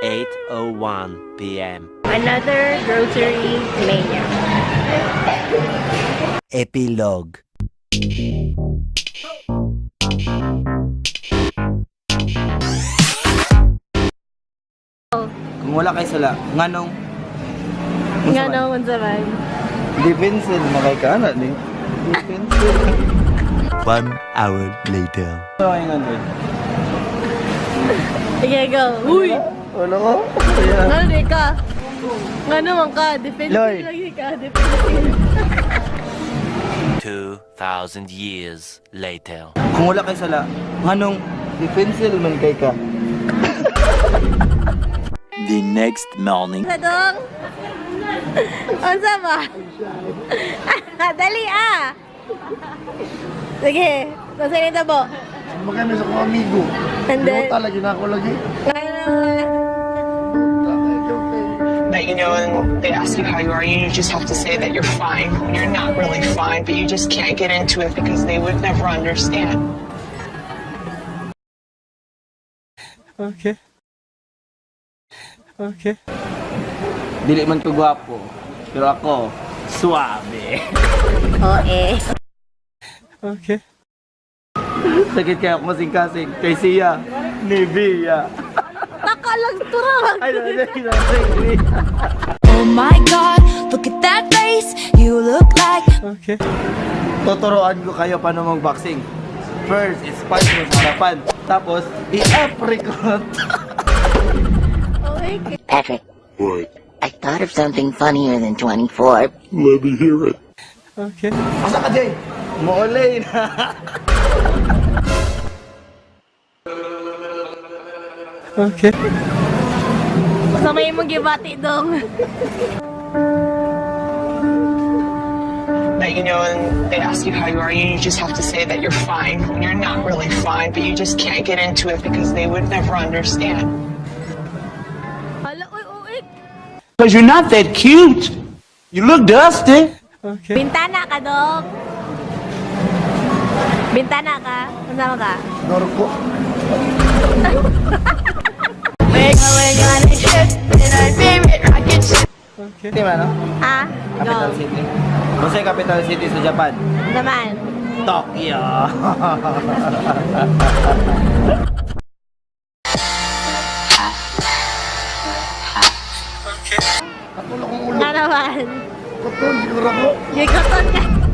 8:01 p.m. Another grocery mania. Epilogue. Kung wala kay sala, nganong Nga no, unsa man. Defensive na kay ka ana ni. Defensive. 1 hour later. Ano kayo nga doon? Sige, go. Uy! Wala ko. Ayan. Nga di ka? Nga naman ka? Defensive Loy. lagi ka. Defensive. 2,000 years later. Kung wala kay sala, nganong defensive man kay ka. The next morning. Sa dong? Unsa ba? Dali ah! Sige, nasa nito po. Magkano sa kong amigo. And then, Yota lagi na ako lagi. That and they ask you how you are, you just have to say that you're fine when you're not really fine, but you just can't get into it because they would never understand. Okay. Okay. Dili man ko gwapo, pero ako suabe. Oo eh. Okay. Sakit kaya ako masing-kasing kay siya ni Bia. Taka lang tura. Ay, ay, ay, ay, ay. Oh my God, look at that face. You look like Okay. Tuturuan ko kayo paano mag-boxing. First, is punch mo sa harapan. Tapos, i-apricot. Okay. Patrick. What? I thought of something funnier than 24. Let me hear it. Okay. Asa ka, Jay? Muulay na. Okay. Sa may imong gibati dong. That and they ask you how you are, you just have to say that you're fine when you're not really fine, but you just can't get into it because they would never understand. Hala, uy, uy. Because you're not that cute. You look dusty. Okay. Bintana ka, dong. Bintana ka. Unsa man ka? Narko. Okay. Di ba, no? Ha? Capital Go. City. Kung sa'yo capital city sa Japan? Naman. Tokyo. Katulog kong ulo. Nga naman. Katon, siguro ko. Gikoton ka.